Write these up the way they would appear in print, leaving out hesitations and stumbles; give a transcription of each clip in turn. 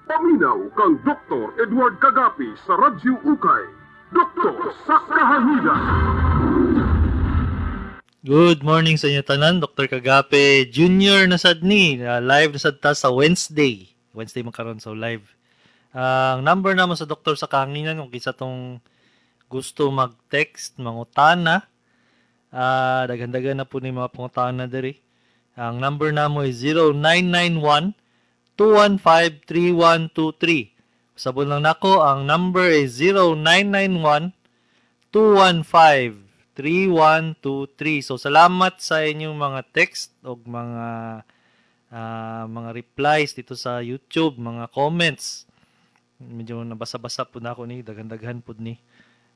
Paminaw kang Dr. Edward Kagapi sa Radyo Ukay. Doktor sa Kahanginan. Good morning sa inyo tanan, Dr. Kagape Junior na sad ni. Live na sad ta sa Wednesday. Wednesday man karon, so live. Ang number naman sa Doktor sa Kahanginan kung kinsa tong gusto mag-text, mangutana, daghan-daghan na po ni mga pangutana diri. Ang number namo is 0991 215 3123. Sabon lang nako, ang number is 0991 215 3123. So salamat sa inyong mga text o mga replies dito sa YouTube, mga comments. Medyo nabasa-basa po na ako ni, daghan-daghan pud ni.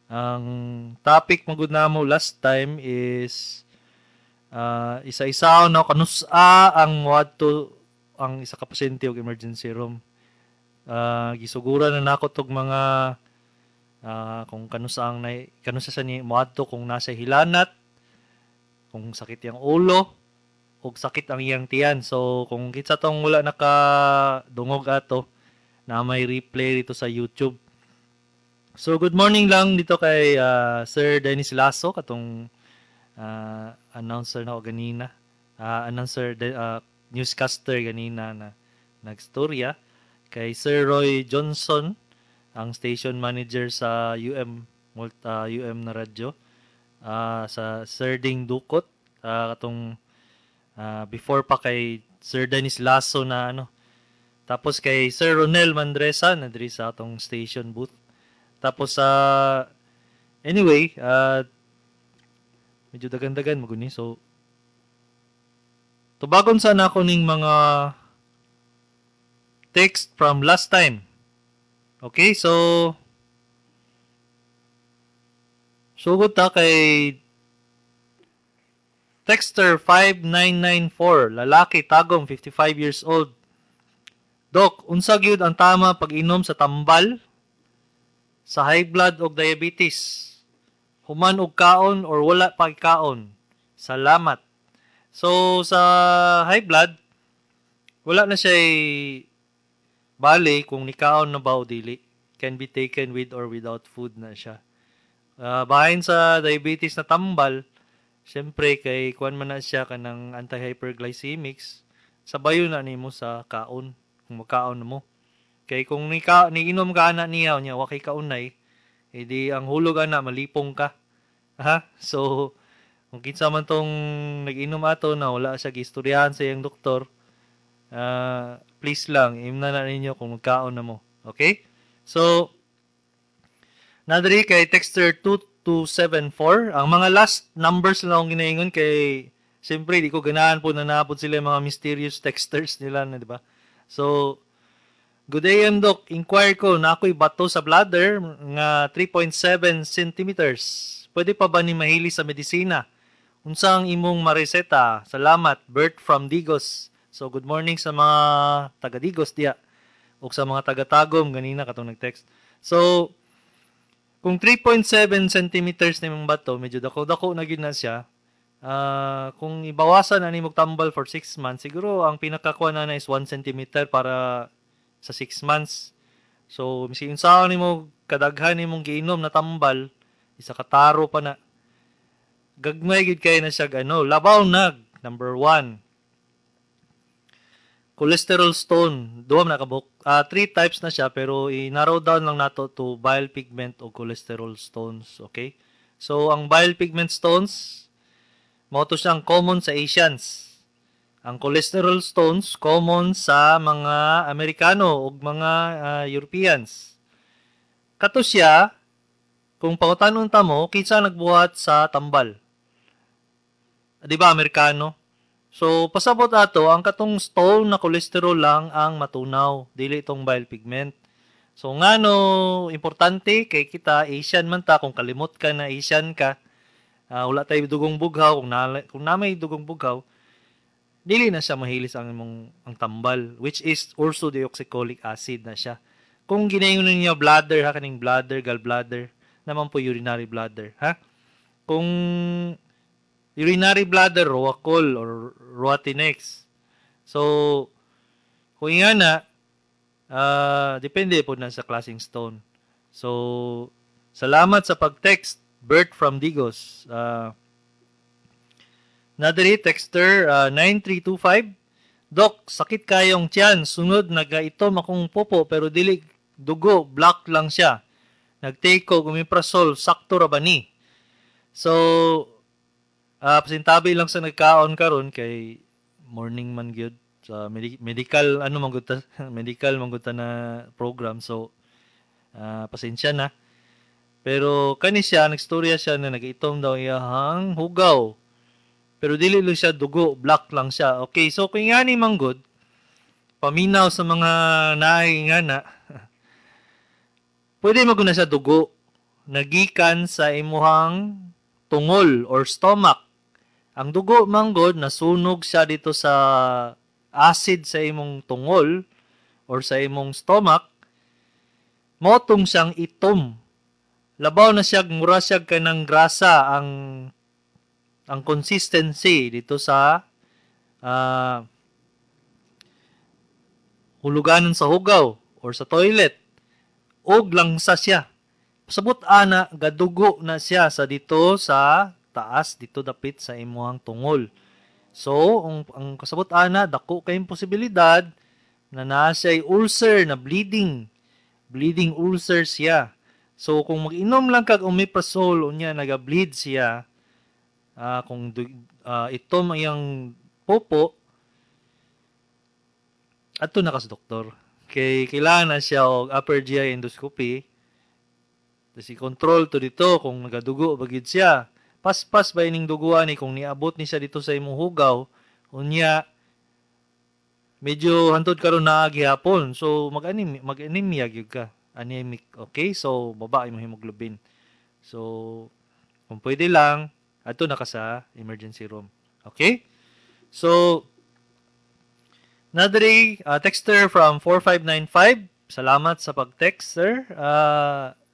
Ang topic magud namo last time is isa-isa no kanusa ang moadto ang isa ka pasyente og emergency room. Gisuguran na nako tog mga kung kanusa ang nay kanusa sa ni moadto, kung nasa hilanat, kung sakit yang ulo, ug sakit ang iyang tiyan. So kung kinsa tong wala naka dungog ato, na may replay dito sa YouTube. So good morning lang dito kay Sir Dennis Lasso, katong announcer na ako ganina. Announcer, newscaster ganina na nagstorya, kay Sir Roy Johnson, ang station manager sa UM UM na radyo, sa Sir Ding Dukot, katong before pa kay Sir Dennis Lasso na ano, tapos kay Sir Ronel Mandresa na diri sa atong station booth. Tapos sa anyway, medyo dagan-dagan maguni, so tubagon sana ako ning mga text from last time. Okay, so sugod ta kay texter 5994, lalaki, Tagum, 55 years old. "Dok, unsa gyud ang tama pag-inom sa tambal sa high blood og diabetes? Human og kaon or wala pa kaon? Salamat." So sa high blood, wala na siya bali kung nikaon na ba o dili. Can be taken with or without food na siya. Bahin sa diabetes na tambal, syempre kay kuan man na siya kanang anti-hyperglycemics, sabayon na nimo sa kaon kung magkaon mo. Kay kung niinom ka ana niya nya wa kay kaunay, edi ang hulog ana malipong ka. Ha? So kung kinsa man tong nag-inom ato na wala siya giistoryahan sa iyang doktor, please lang, imna na ninyo kung magkaon na mo. Okay? So, nadiri kay texter 2274, ang mga last numbers lang akong ginaingon kay siyempre di ko ganahan po na napod sila yung mga mysterious texters nila na, di ba? So, "Good AM, Doc. Inquire ko na ako'y bato sa bladder nga 3.7 centimeters. Pwede pa ba ni mahili sa medisina? Unsa ang imong mareseta? Salamat. Bert from Digos." So, good morning sa mga taga Digos diya o sa mga taga Tagum ganina katong nag-text. So, kung 3.7 centimeters na imong bato, medyo dako-dako na gyud na siya. Kung ibawasan na nimo tambal for 6 months, siguro ang pinakakuha na is 1 centimeter para sa 6 months. So, miski unsaon nimo kadaghan nimong giinom na tambal, isa ka taro pa na. Gagmay gid kay na siya ano, labaw nag number 1. Cholesterol stone, duha man na kabuk. Three types na siya pero i-narrow down lang nato to bile pigment o cholesterol stones, okay? So ang bile pigment stones mao to siyang common sa Asians. Ang cholesterol stones common sa mga Amerikano ug mga Europeans. Kato siya, kung pangutanon ta mo, kinsa nagbuhat sa tambal? Di ba Amerikano? So pasabot ato ang katong stone na cholesterol lang ang matunaw, dili itong bile pigment. So ngano importante kay kita Asian man ta, kung kalimot ka na Asian ka, wala tayo dugong bughaw, kung na may dugong bughaw, dili na siya mahilis ang imong ang tambal, which is ursodeoxycholic acid na siya. Kung ginayon niya bladder ha, kaning bladder, gallbladder, naman po urinary bladder ha. Kung urinary bladder, Rowachol or Rowatinex. So, kung nga na, Depende po na sa klaseng stone. So, salamat sa pag-text, Bert from Digos. Nadiri, texter 9325. "Dok, sakit kayong tiyan. Sunod, nagaitom akong popo pero dili dugo, black lang siya. Nag-take ko omeprazole, sakto ra ba ni?" So, pasintabi lang sa nagkaon karon kay morning man gyud sa medical ano man gud ta, medical man gud ta na program. So, pasensya na. Pero kani siya, nagstorya siya na nag-itom daw iyahang hugaw. Pero dili lang siya dugo, black lang siya. Okay, so kung ngani man gud, paminaw sa mga naay nga na, pwede man na siya dugo nagikan sa imuhang tungol or stomach. Ang dugo man gud, nasunog siya dito sa acid sa imong tungol or sa imong stomach, motong siyang itom. Labaw na siya, mura siya kanang grasa ang consistency dito sa huluganan sa hugaw or sa toilet. Og langsa siya. Pasabot ana, gadugo na siya sa dito sa taas, dito dapit sa imuhang tungol. So, ang kasabot ana, dako kayong posibilidad na naa siya ulcer na bleeding. Bleeding ulcer siya. So, kung mag-inom lang kag omeprazole, unya naga-bleed siya, kung itom iyang popo, adto na ka sa doktor. Kay kailangan na siya og upper GI endoscopy. Tapos i-control to dito kung nagadugo ba gid siya. Paspas ba ining duguan ni kung niabot ni siya dito sa imong hugaw, unya medyo hantod karon naa gihapon. So mag-anemia gyud ka. Anemic. Okay? So baba imong hemoglobin. So kung pwede lang, adto na ka sa emergency room. Okay? So nadri texter from 4595. Salamat sa pag-text, sir.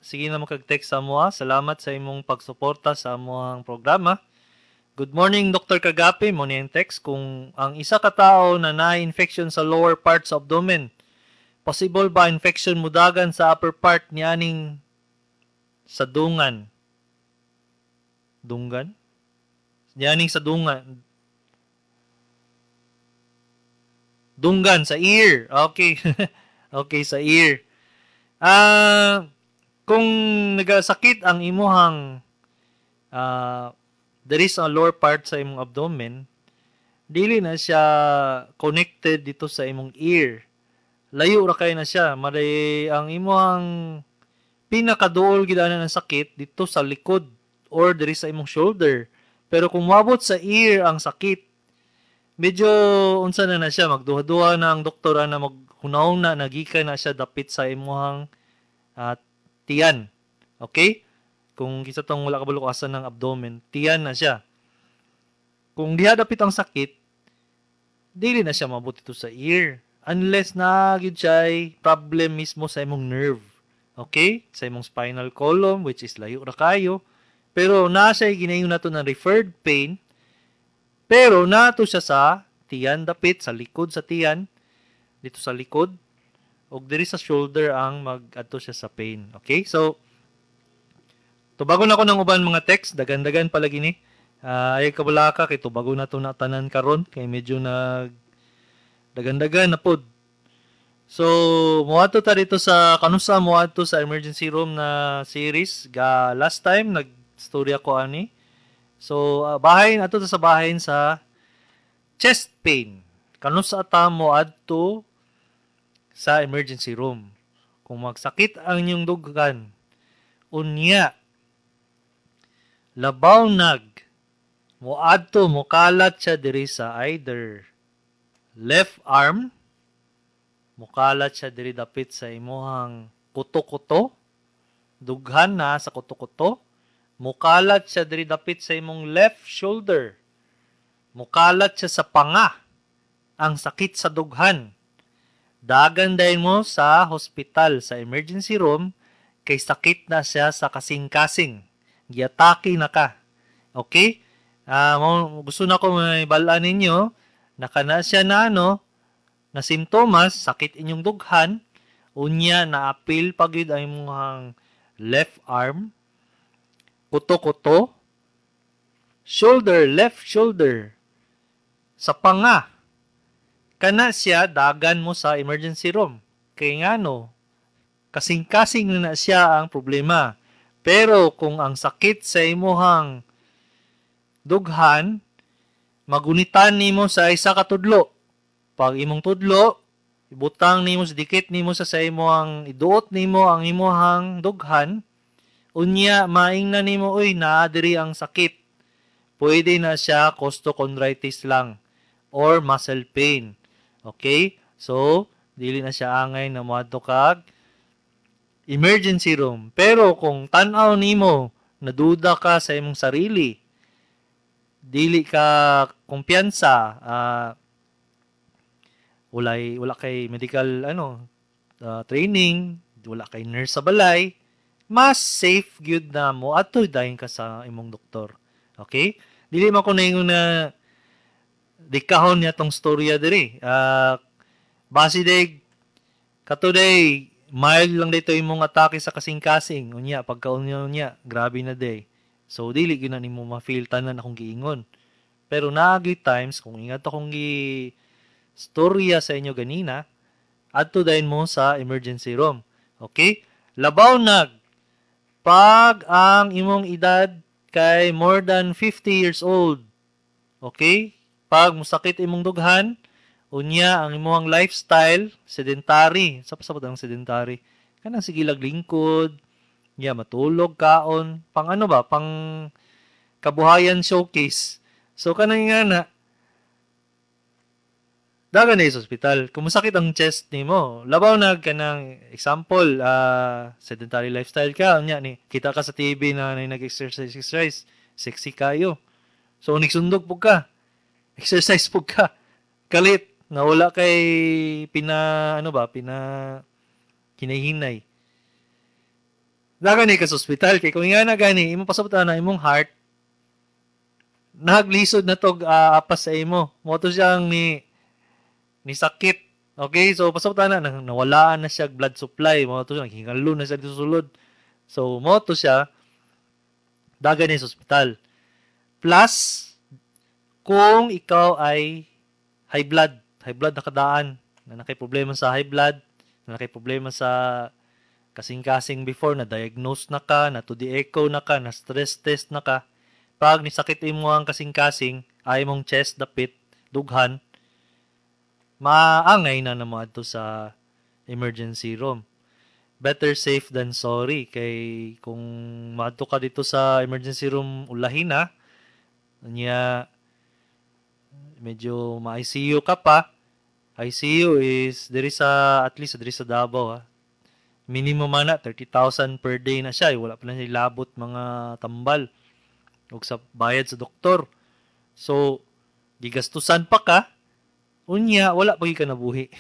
Sige na mo kag-text sa amoa. Salamat sa imong pagsuporta sa amoang programa. "Good morning, Dr. Kagapi." Mo ni ang text. "Kung ang isa ka tawo na na-infection sa lower parts of abdomen, possible ba infection mudagan sa upper part nianing sa dungan?" Dunggan? Nianing sa dungan. Dunggan sa ear. Okay. Okay, sa ear. Kung nagasakit ang imuhang there is a lower part sa imong abdomen, dili na siya connected dito sa imong ear. Layo ra kay na siya. Maray ang imuhang pinakaduol gid ana ng sakit dito sa likod or diri sa imong shoulder. Pero kung moabot sa ear ang sakit, medyo unsa na na siya, magduha-duha na ang doktor na maghunaw na nagikan na siya dapit sa imuhang tiyan. Okay? Kung kinsa tong wala kabalo asa ng abdomen, tiyan na siya. Kung diha dapit ang sakit, dili na siya maabot dito sa ear. Unless na gyud siya problem mismo sa imong nerve. Okay? Sa imong spinal column, which is layo ra kayo. Pero naa siya ginayon nato ng referred pain. Pero nato siya sa tiyan dapit, sa likod sa tiyan, dito sa likod, ug diri sa shoulder ang mag-adto siya sa pain. Okay? So, tubagon ako ng uban mga text, dagan-dagan pala gini. Ay kabala ka kay tubagon na to na tanan karon kay medyo nag dagan-dagan na pod. So, moadto ta dito sa kanusa moadto sa emergency room na series. Ga last time nag-storya ko ani. So, bahin ato ta sa bahin sa chest pain. Kanusa ta moadto sa emergency room? Kung magsakit ang inyong dughan, unya labaw nag moadto mokalat siya diri sa either left arm, mokalat siya diri dapit sa imuhang kuto-kuto, dughan na sa kuto-kuto, mokalat siya diri dapit sa imong left shoulder, mokalat siya sa panga, ang sakit sa dughan. Dagan dayon mo sa hospital, sa emergency room, kay sakit na siya sa kasing-kasing. Giatake na ka. Okay? Gusto na ko may balaan ninyo, naka na siya na ano, na simptomas, sakit inyong dughan, Unya naapil pa gyud ang imong left arm, kuto-kuto, shoulder, left shoulder, sa panga. Kana siya, dagan mo sa emergency room. Kay ngano, kasing-kasing na na siya ang problema. Pero kung ang sakit sa imuhang dughan, magunitan nimo sa isa ka tudlo. Pag imong tudlo, ibutang nimo sa dikit nimo sa imong, iduot nimo ang imuhang dughan, unya maingna nimo, "Uy, naa diri ang sakit." Pwede na siya costochondritis lang or muscle pain. Okay? So, dili na siya angay na moadto kag emergency room. Pero kung tan-aw nimo, naduda ka sa imong sarili, dili ka kumpiyansa, wala kay medical training, wala kay nurse sa balay, mas safe gyud na mo adto dayon ka sa imong doktor. Okay? Dili man ko naingon na dikahon niya tong storya diri. Basi day katuday mild lang dito imong atake sa kasing-kasing. Unya pagkaunya niya, grabe na day. So dili gyud na nimo ma-feel tanan akong giingon. Pero naagi times kung ingat akong gi storya sa inyo ganina, adto dayon mo sa emergency room. Okay? Labaw nag pag ang imong edad kay more than 50 years old. Okay? Pag musakit imong dughan, unya ang imong lifestyle sedentary. Sa pasabot ang sedentary? Kanang sige lag lingkod, nya matulog kaon, pang ano ba, pang kabuhayan showcase. So kanang nga na dagan na sa ospital. Kung masakit ang chest nimo, labaw na kanang example, sedentary lifestyle ka, unya ni kita ka sa TV na nag-exercise, exercise, sexy kayo. So nigsundog pug ka. Exercise pug ka. Kalit na wala kay pina ano ba, pina kinahinay. Dagan ni ka sa ospital kay kung nga na gani imo pasabot na imong heart naglisod na tog apas sa imo. Mo to siyang ni sakit. Okay? So, pasabot na, nawalaan na siya blood supply. Mo to siya, naghingalo na siya dito sulod. So, mo to siya, dagan ni sa ospital. Plus, kung ikaw ay high blood nakadaan, na nakay problema sa high blood, na nakay problema sa kasing-kasing before, na diagnose na ka, na to the echo na ka, na stress test na ka, pag nisakit imo ang kasing-kasing, ay mong chest dapit, dughan, maangay na na mo adto sa emergency room. Better safe than sorry. Kay kung maadto ka dito sa emergency room, ulahin na, niya medyo ma-ICU ka pa. ICU is diri sa, at least diri sa Davao, ha. Minimum man na 30,000 per day na siya. Wala pa na siya labot mga tambal ug sa bayad sa doktor. So gigastusan pa ka, unya wala pa gyud ka nabuhi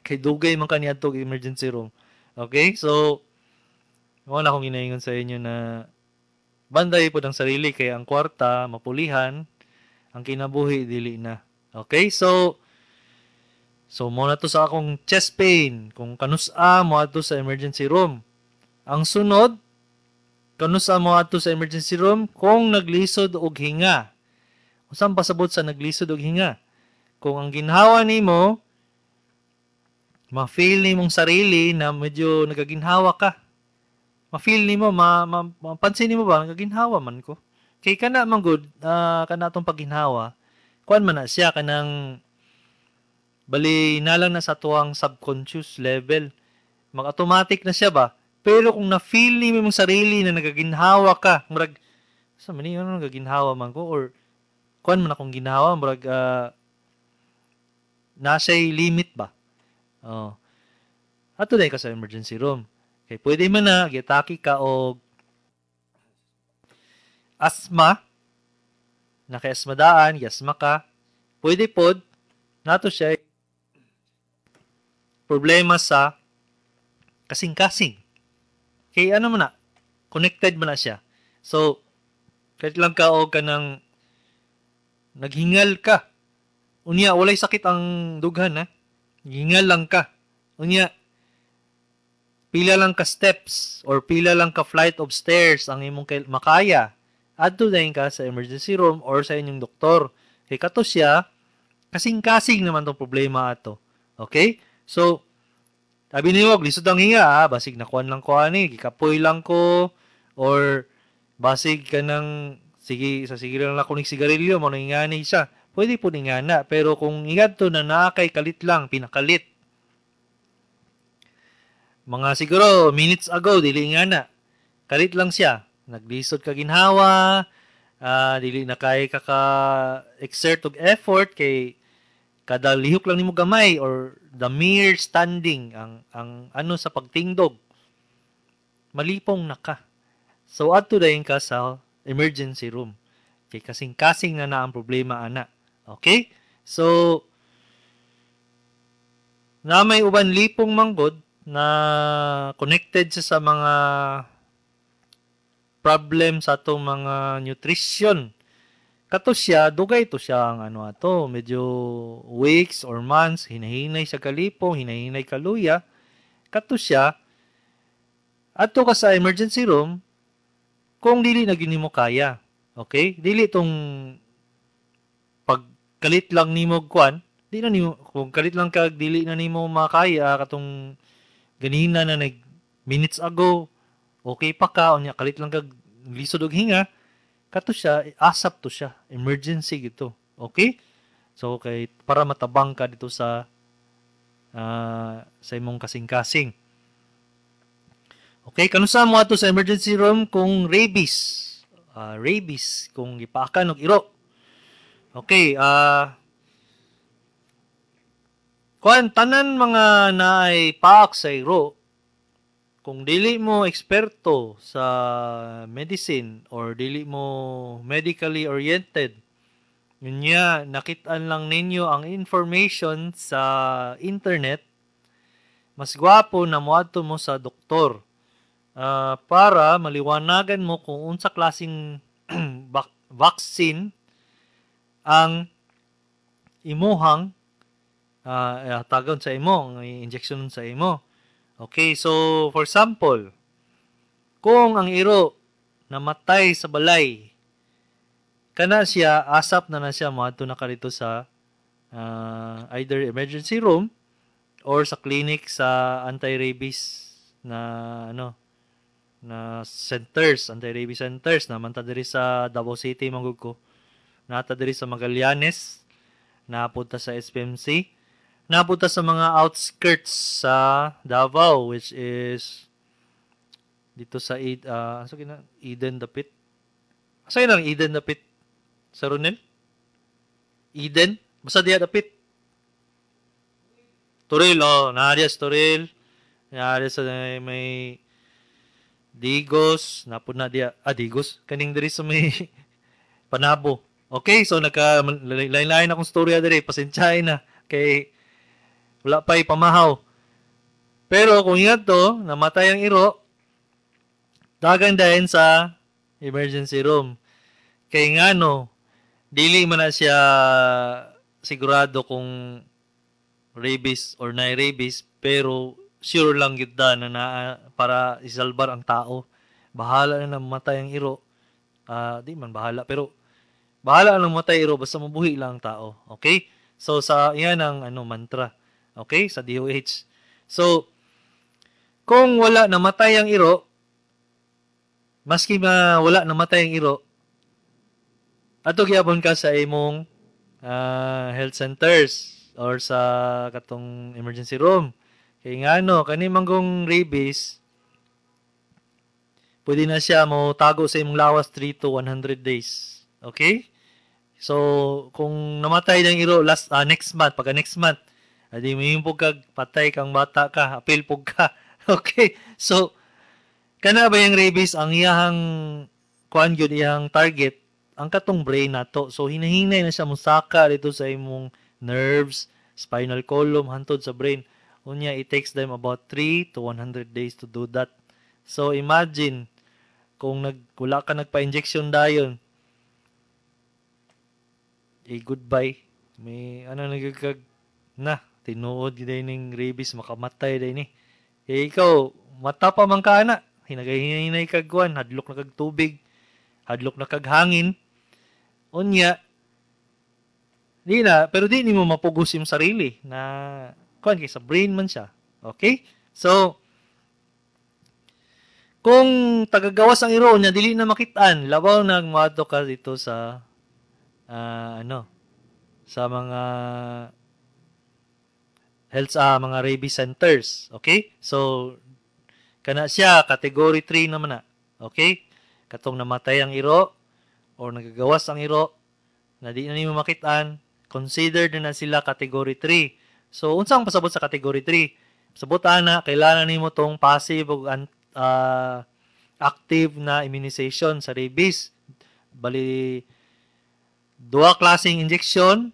kay dugay man ka niadto emergency room. Okay? So mo na akong ginaingon sa inyo na banday pod ang sarili kay ang kwarta mapulihan, ang kinabuhi dili na. Okay? So mo na to sa akong chest pain. Kung kanusa mo adto sa emergency room. Ang sunod, kanusa mo adto sa emergency room kung naglisod og hinga. Unsa pasabot sa naglisod og hinga? Kung ang ginhawa nimo, ma-feel nimong sarili na medyo nagaginhawa ka. Ma-feel nimo, mapansin nimo ba nagaginhawa man ko. Kay kana man gud, kana atong pagginhawa, kuan man na siya kanang bali na lang na sa tuwang subconscious level. Mag-automatic na siya ba? Pero kung na-feel nimo imong sarili na nagaginhawa ka, murag sa man niyo nagaginhawa man ko or kuan man akong ginhawa, murag nasa limit ba? Oh. Ato dai ka sa emergency room. Kay pwede man na giatake ka og asthma, naka-asthma daan, giasma ka. Pwede pod nato siya problema sa kasing-kasing. Kay ano man na, connected man na siya. So, kahit lang ka og kanang naghingal ka. Unya, walay sakit ang dughan, ha? Hingal lang ka. Unya, Pila lang ka steps or pila lang ka flight of stairs ang imong makaya. Adto dayon ka sa emergency room or sa inyong doktor. Kay kato siya, kasing-kasing naman tong problema ato. Okay? So, sabi niyo, lisod ang hinga, ha? Basig nakuan lang ko ani, gikapoy lang ko, or basig ka ng, sige, sa sige lang ako ng sigarilyo, mo nang ingani siya. Pwede po ni ngana, pero kung ingadto na naa kay kalit lang, pinakalit. Mga siguro minutes ago, dili ngana. Kalit lang siya. Naglisod ka ginhawa, dili na kay kaka-exert og effort kay kada lihok lang nimo gamay or the mere standing ang ano sa pagtingdog, malipong na ka. So adto dayon ka sa emergency room kay kasing-kasing na na ang problema ana. Okay? So na may uban lipong manggod na connected siya sa mga problem sa atong mga nutrition. Kato siya, dugay to siya ang ano ato, medyo weeks or months, hinahinay sa kalipong, hinahinay kaluya. Kato siya, adto ka sa emergency room, kung dili na gyud nimo kaya. Okay? Dili tong pagkalit lang nimo kuan, di na nimo, kung kalit lang ka, dili na nimo makaya, katong ganina na nag minutes ago, okay pa ka, unya kalit lang kag lisod og hinga, kato siya, asap to siya, emergency gito. Okay? So, kay para matabang ka dito sa imong kasing-kasing. Okay, kanusa mo ato sa emergency room kung rabies? Rabies, kung gipaakan og iro. Okay, kuan tanan mga naay paak sa iro, kung dili mo eksperto sa medicine or dili mo medically oriented, unya nakit-an lang ninyo ang information sa internet, mas gwapo na moadto mo sa doktor para maliwanagan mo kung unsa klaseng vaccine ang imuhang tagon sa imo, ang injection sa imo. Okay, so for example, kung ang iro namatay sa balay, kana siya, asap na na siya, moadto na ka dito sa either emergency room or sa clinic sa anti-rabies na ano na centers, anti-rabies centers na man ta diri sa Davao City manggug ko. Nata diri sa Magallanes, napunta sa SPMC, napunta sa mga outskirts sa Davao, which is dito sa asa kina Eden Dapit. Asa yun ang Eden Dapit? Sa Ronel? Eden? Basta diya dapit. Toril, oh, naa sa Toril. Naa sa may Digos, napud na diya. Ah, Digos. Kaning diri sa may Panabo. Okay, so nagka lain-lain akong storya diri, pasensyahin na kay wala pa'y pamahaw. Pero kung ingat to, namatay ang iro, dagan dayon sa emergency room. Kay ngano, dili man na siya sigurado kung rabies or na rabies, pero sure lang gyud na naa para isalbar ang tao. Bahala na namatay ang iro. Di man bahala, pero bahala na namatay iro basta mabuhi lang ang tao. Okay? So sa yan ang ano mantra. Okay? Sa DOH. So kung wala namatay ang iro, maski ma wala namatay ang iro, ato gyapon ka sa imong health centers or sa katong emergency room. Kay ngano, kani manggong rabies, pwede na siya mo tago sa imong lawas 3 to 100 days. Okay? So, kung namatay ng iro last next month, pagka next month, adi mo kag patay kang bata ka, apil pug ka. Okay? So, kana ba yung rabies ang iyahang kuan gyud, iyang target ang katong brain nato. So hinahinay na siya mosaka dito sa imong nerves, spinal column hantod sa brain. Unya it takes them about 3 to 100 days to do that. So imagine kung wala ka nagpa-injection dayon, eh goodbye. May ano nagagag na tinuod gyud ning rabies, makamatay day ni. Eh ikaw mata pa man ka ana, hinagay-hinay kag kuan, hadlok na kag tubig, hadlok na kag hangin. Unya di na, pero di nimo mapugos imong sarili na kuan kay sa brain man siya. Okay? So kung tagagawas ang iro niya dili na makitaan, labaw na moadto ka dito sa ano sa mga health mga rabies centers. Okay? So kana siya category 3 naman na. Okay? Katong namatay ang iro or nagagawas ang iro na di na nimo makitaan, considered na sila category 3. So unsa ang pasabot sa category 3? Pasabot ana kailangan nimo tong passive ug active na immunization sa rabies. Bali duha klaseng injection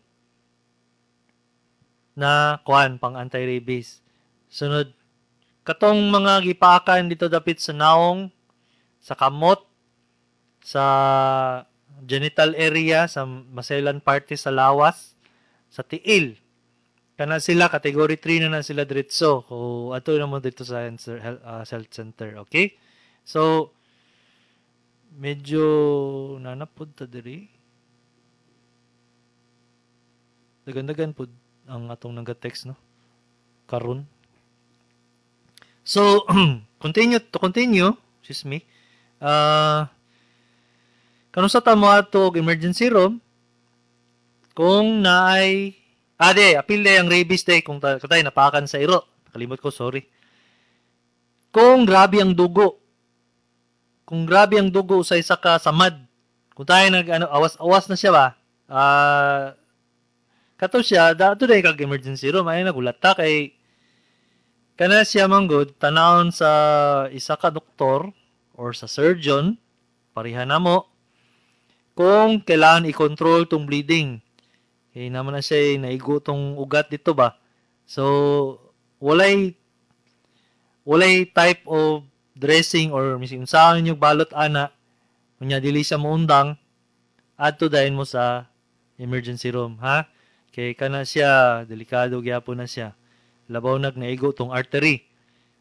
na kuan pang anti-rabies. Sunod katong mga gipakan dito dapit sa naong, sa kamot, sa genital area, sa maselan party sa lawas, sa tiil. Kana sila category 3 na sila diretso. Ko ato na mo dito sa health center, okay? So medyo nanapod ta diri. Dagan-dagan pod ang atong naga-text, no? Karon. So continue, excuse me. Kanusa ta mo ato og emergency room kung naay ade, apil day ang rabies day kung katay napakan sa iro. Nakalimot ko, sorry. Kung grabe ang dugo. Kung grabe ang dugo sa isa ka samad. Kung tayo nag ano awas-awas na siya ba? Kato siya dato day kag emergency room ay nagulat ta kay kana siya manggod tanawon sa isa ka doktor or sa surgeon pareha namo kung kailangan i-control tong bleeding. Kaya naman na siya naigo tong ugat dito ba. So walay type of dressing or misin unsaon ninyong balot ana unya dili siya moundang, adto dayon mo sa emergency room, ha? Kay kana siya delikado gyapon na siya. Labaw nag naigo tong artery.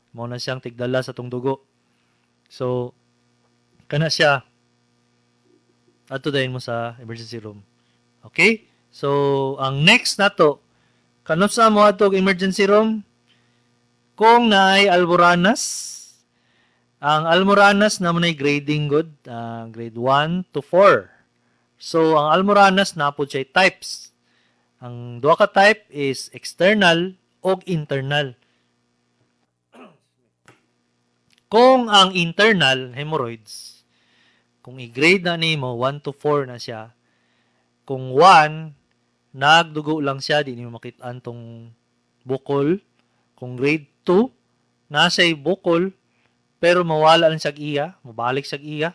Mao na siyang tigdala sa tong dugo. So kana siya adto dayon mo sa emergency room. Okay? So ang next nato, kanusa mo adto og emergency room kung naay alboranas. Ang almoranas naman ay grading good, grade 1 to 4. So ang almoranas na po siya types. Ang duha ka type is external o internal. Kung ang internal hemorrhoids, kung i-grade na nimo 1 to 4 na siya. Kung 1, nagdugo lang siya, di nimo makitaan tong bukol. Kung grade 2, nasa bukol, pero mawala lang siya iya, mabalik siya iya.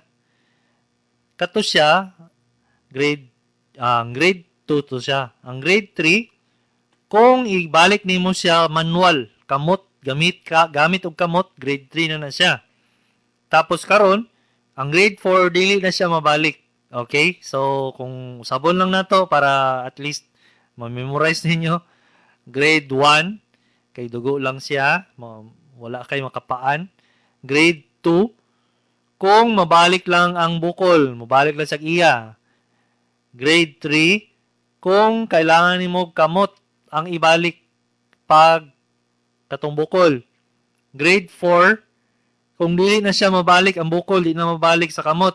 Kato siya, grade 2 to siya. Ang grade 3, kung ibalik nimo siya manual, kamot, gamit og kamot, grade 3 na siya. Tapos karon, ang grade 4 dili na siya mabalik. Okay? So kung sabon lang nato para at least ma-memorize ninyo, grade 1 kay dugo lang siya, wala kay makapaan. Grade 2, kung mabalik lang ang bukol, mabalik lang sa iya. Grade 3, kung kailangan nimo kamot ang ibalik pag katong bukol. Grade 4, kung dili na siya mabalik ang bukol, di na mabalik sa kamot.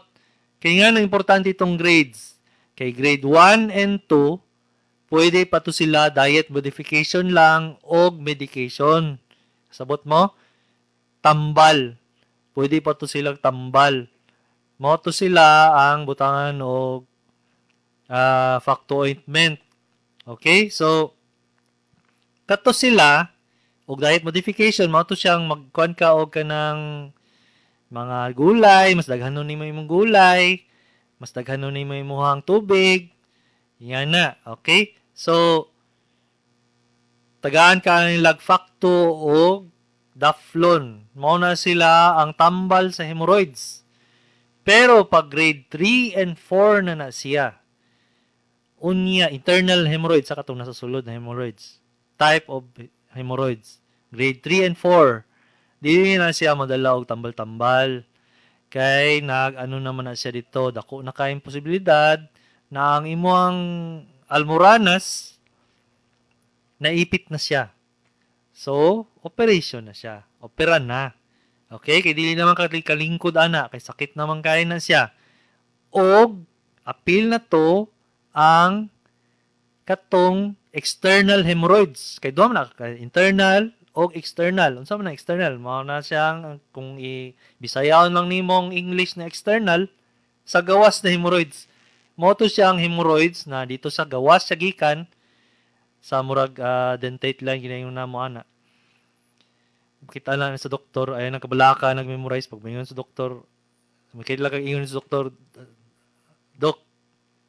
Kaya nga nang importante itong grades. Kay grade 1 and 2, pwede pa to sila diet modification lang o medication. Sabot mo? Tambal. Pwede pa to silang tambal. Mo to sila ang butangan og facto ointment. Okay? So, kato sila og diet modification, mo to siyang magkuan ka og kanang mga gulay, mas daghanon nimo imong gulay, mas daghanon nimo imong tubig. Yan na, okay? So, tagaan ka nilag facto og Daflon. Mao na sila ang tambal sa hemorrhoids. Pero pag grade 3 and 4 na siya, unya, internal hemorrhoids, sa katong nasa sulod na hemorrhoids, type of hemorrhoids, grade 3 and 4, Dili na siya madala og tambal-tambal. Kay nag ano naman na siya dito, dako na kayong posibilidad na ang imuang almoranas naipit na siya. So, operation na siya. Opera na. Okay? Kay dili naman kalingkod ana, kay sakit naman kay na siya. Og apil na to ang katong external hemorrhoids. Kay duha man na kay internal og external. Unsa man ang external? Mao na siyang kung i-Bisayaon lang nimong English na external sa gawas na hemorrhoids. Mao to siyang hemorrhoids na dito sa gawas sa gikan sa murag dentate line ginayon na mo ana. Kita lang sa doktor, ay nang kabalaka nag-memorize pag maingon sa doktor, makita kag ingon sa doktor, "Dok,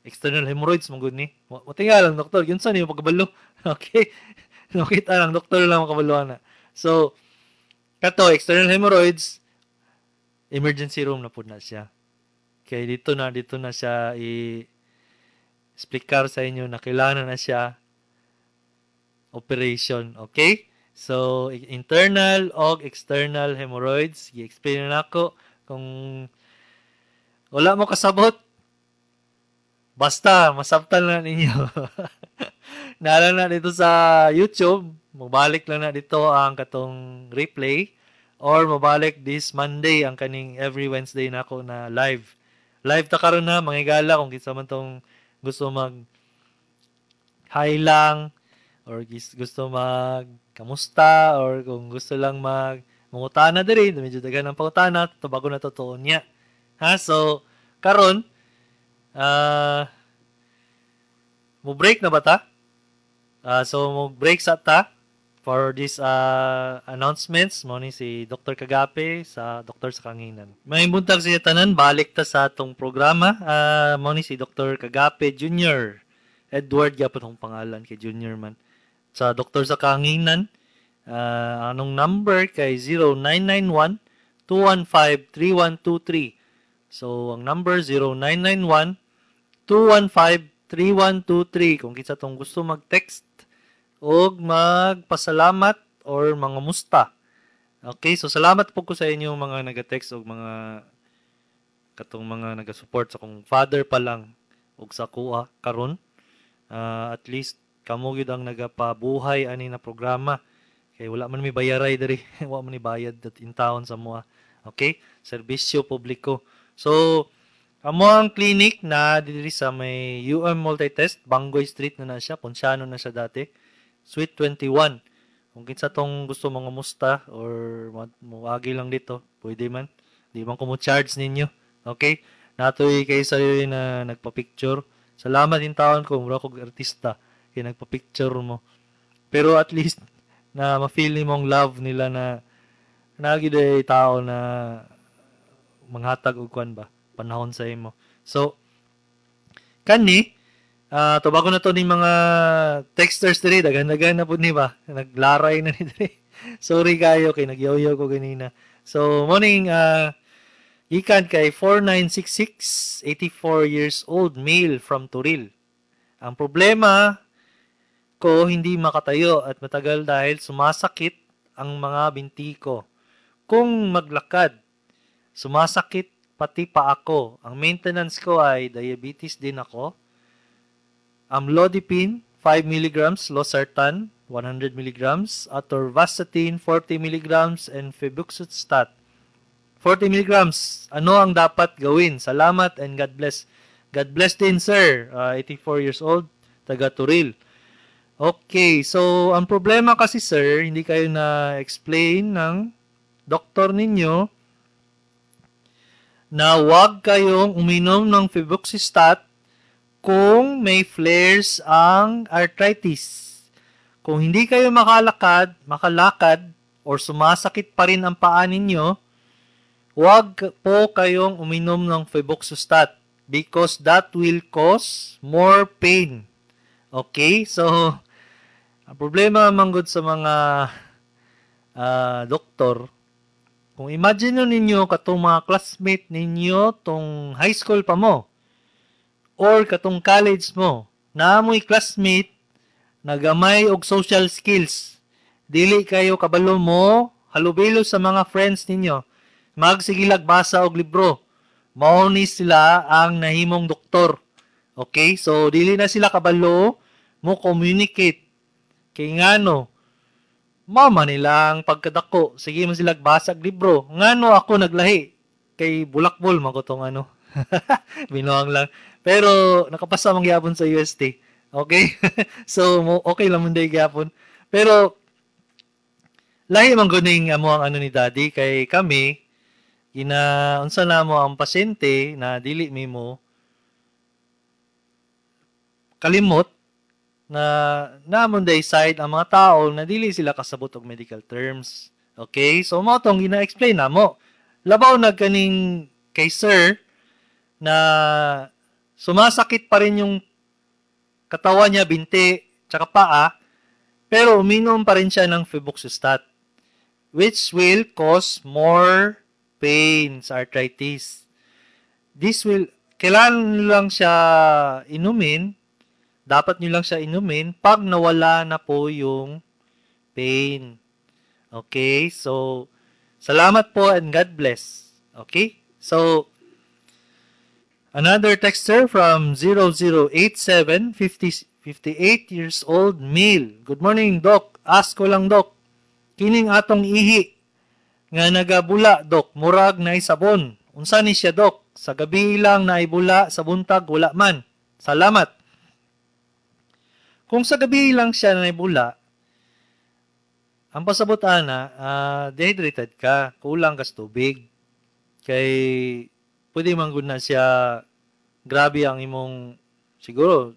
external hemorrhoids man gud ni." Motinga lang doktor, unsa niyo pagkabalo? Okay. Nakita lang doktor lang makabalo ana. So kato external hemorrhoids, emergency room na pud na siya. Kay dito na siya i explicar sa inyo na kailangan na siya operation, okay? So internal og external hemorrhoids, gi-explain na nako. Kung wala mo kasabot, basta masabtan na ninyo. Nara na dito sa YouTube, mobalik lang na dito ang katong replay or mobalik this Monday ang kaning every Wednesday na ako na live. Live ta karon na, mga higala, kung kinsa man tong gusto mag hi lang or gusto mag kamusta or kung gusto lang mag mangutana diri, medyo daghan ang pangutana, tubago na totoo niya. Ha? So karon mo break na ba ta? So mo break sa ta for this announcements mo ni si Dr. Kagape sa Doktor sa Kanginan. May buntag sa tanan, balik ta sa atong programa. Mo ni si Dr. Kagape Jr. Edward gyapon akong pangalan kay Junior man. Sa Doktor sa Kanginan, anong number kay 0991 215 3123. So ang number 0991 215 3123 kung kinsa tong gusto mag-text og magpasalamat or mga musta. Okay, so salamat po ko sa inyong mga naga-text og mga katong mga naga-support sa akong father pa lang og sa kuha karon. At least kamo gyud ang nagapabuhay ani na programa. Kay wala man mi bayaray diri, wa man ni bayad dat in town sa moa. Okay? Serbisyo publiko. So, amo ang clinic na diri sa may UM Multitest, Bangoy Street na na siya, Ponciano na siya dati. Suite 21. Kung kinsa tong gusto mga musta or moagi lang dito, pwede man. Di man ko mo charge ninyo. Okay? Natoy kay sa na nagpa-picture. Salamat din taon ko, mura kog artista kay nagpa-picture mo. Pero at least na ma-feel nimong love nila na nagi day tao na manghatag og kuan ba panahon sa imo. So kani tubago na to ni mga texters diri, daghan-daghan na pud ni ba, naglaray na ni diri. Sorry kayo kay nagyoyo ko ganina. So morning, gikan kay 4966, 84 years old male from Turil. Ang problema ko, hindi makatayo at matagal dahil sumasakit ang mga binti ko. Kung maglakad, sumasakit pati pa ako. Ang maintenance ko ay diabetes din ako. Amlodipine 5 mg, losartan 100 mg, atorvastatin 40 mg, and febuxostat 40 mg. Ano ang dapat gawin? Salamat and God bless. God bless din, sir. 84 years old, taga Turil. Okay, so ang problema kasi, sir, hindi kayo na-explain ng doktor ninyo na huwag kayong uminom ng febuxostat kung may flares ang arthritis. Kung hindi kayo makalakad or sumasakit pa rin ang paa ninyo, huwag po kayong uminom ng febuxostat because that will cause more pain. Okay? So, ang problema manggod sa mga doktor, kung imagine ninyo katong mga classmate ninyo tong high school pa mo or katong college mo, naamoy classmate na gamay og social skills, dili kayo kabalo mo Halubilo sa mga friends ninyo. Magsigilag basa og libro. Mao ni sila ang nahimong doktor. Okay? So, dili na sila kabalo mo communicate. Kay ngano, mama nila ang pagkadako. Sige man sila basa og libro. Ngano ako naglahi? Kay bulakbol man ko tong ano. Binuang lang. Pero nakapasa man gyapon sa UST. Okay? So, okay lang man day gyapon. Pero lahi man gud ning amo ang ano ni Daddy kay kami gina unsa na mo ang pasyente na dili mimo kalimot na namon day side ang mga tao na dili sila kasabot og medical terms. Okay? So mao tong gina-explain namo. Labaw na kaning kay sir na sumasakit pa rin yung katawan niya, binti, tsaka paa, pero uminom pa rin siya ng febuxostat, which will cause more pain sa arthritis. This will, kailangan lang siya inumin, dapat nyo lang siya inumin pag nawala na po yung pain. Okay? So, salamat po and God bless. Okay? So, another texter from 0087, 50, 58 years old, male. "Good morning, Doc. Ask ko lang, Doc. Kining atong ihi nga nagabula, Doc, murag na sabon. Unsa ni siya, Doc? Sa gabi lang naibula, sa buntag wala man. Salamat." Kung sa gabi lang siya naibula, ang pasabot ana, dehydrated ka, kulang ka sa tubig. Kay pwede man gud na siya grabe ang imong siguro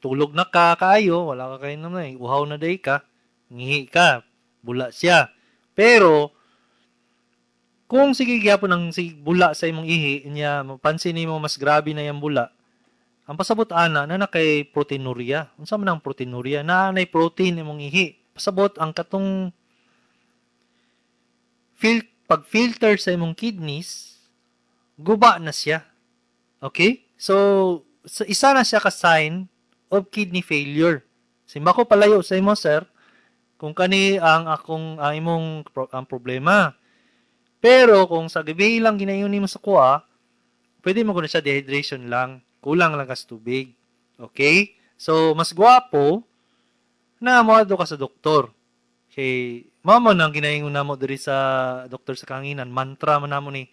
tulog na ka kaayo, wala ka kayo naman, uhaw na day ka, ngihi ka, bula siya. Pero kung sige gyapon ang sige bula sa imong ihi niya, mapansin nimo mas grabe na yung bula. Ang pasabot ana na kay proteinuria. Unsa man ang proteinuria? Naa nay protein imong ihi. Pasabot ang katong pag-filter sa imong kidneys, guba na siya. Okay? So, isa na siya ka sign of kidney failure. Simba ko palayo sa imo, sir, kung kani ang akong ang imong ang problema. Pero kung sa gabi lang ginayon nimo sa kuha, pwede mo kuno siya dehydration lang, kulang lang ka sa tubig. Okay? So, mas gwapo na moadto ka sa doktor. Kay mao man ang ginaingon namo diri sa doktor sa kahanginan, mantra man namo ni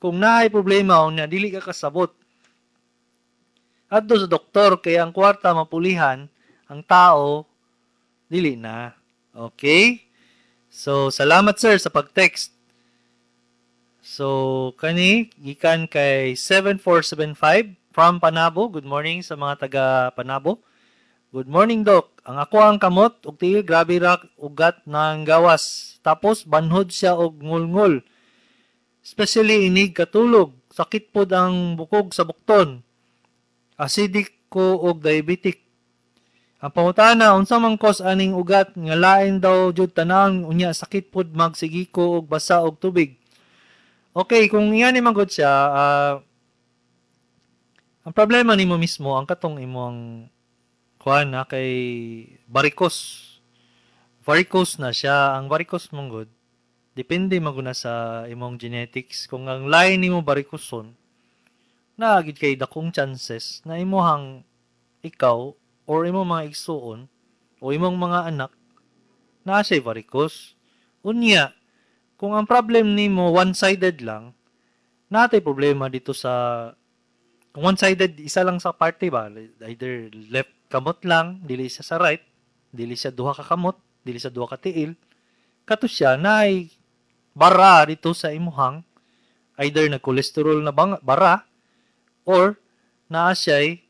kung naay problema unya dili ka kasabot, adto sa doktor kay ang kwarta mapulihan, ang tao dili na. Okay? So, salamat, sir, sa pag-text. So, kani gikan kay 7475 from Panabo. Good morning sa mga taga Panabo. "Good morning, Doc. Ang ako ang kamot ug tiil grabe ra ugat ng gawas. Tapos banhod siya og ngulngul. Especially inig katulog. Sakit pod ang bukog sa bukton. Acidic ko og diabetic. Ang pangutana, unsa man cause aning ugat nga lain daw jud tanan, unya sakit pod magsigi ko og basa og tubig?" Okay, kung ingani man gud siya, ang problema nimo mismo ang katong imong kuan na kay varicose. Varicose na siya. Ang varicose man gud, depende man gud na sa imong genetics. Kung ang line nimo varicose, naa gid kay dakong chances na imuhang ikaw or imong mga igsuon o imong mga anak naa siya varicose. Unya, kung ang problem nimo one-sided lang, natay problema dito sa kung one-sided, isa lang sa parte ba, either left kamot lang, dili siya sa right, dili siya duha ka kamot, dili siya duha ka tiil, kato siya naay bara dito sa imuhang either na cholesterol na bang, bara or naa siya'y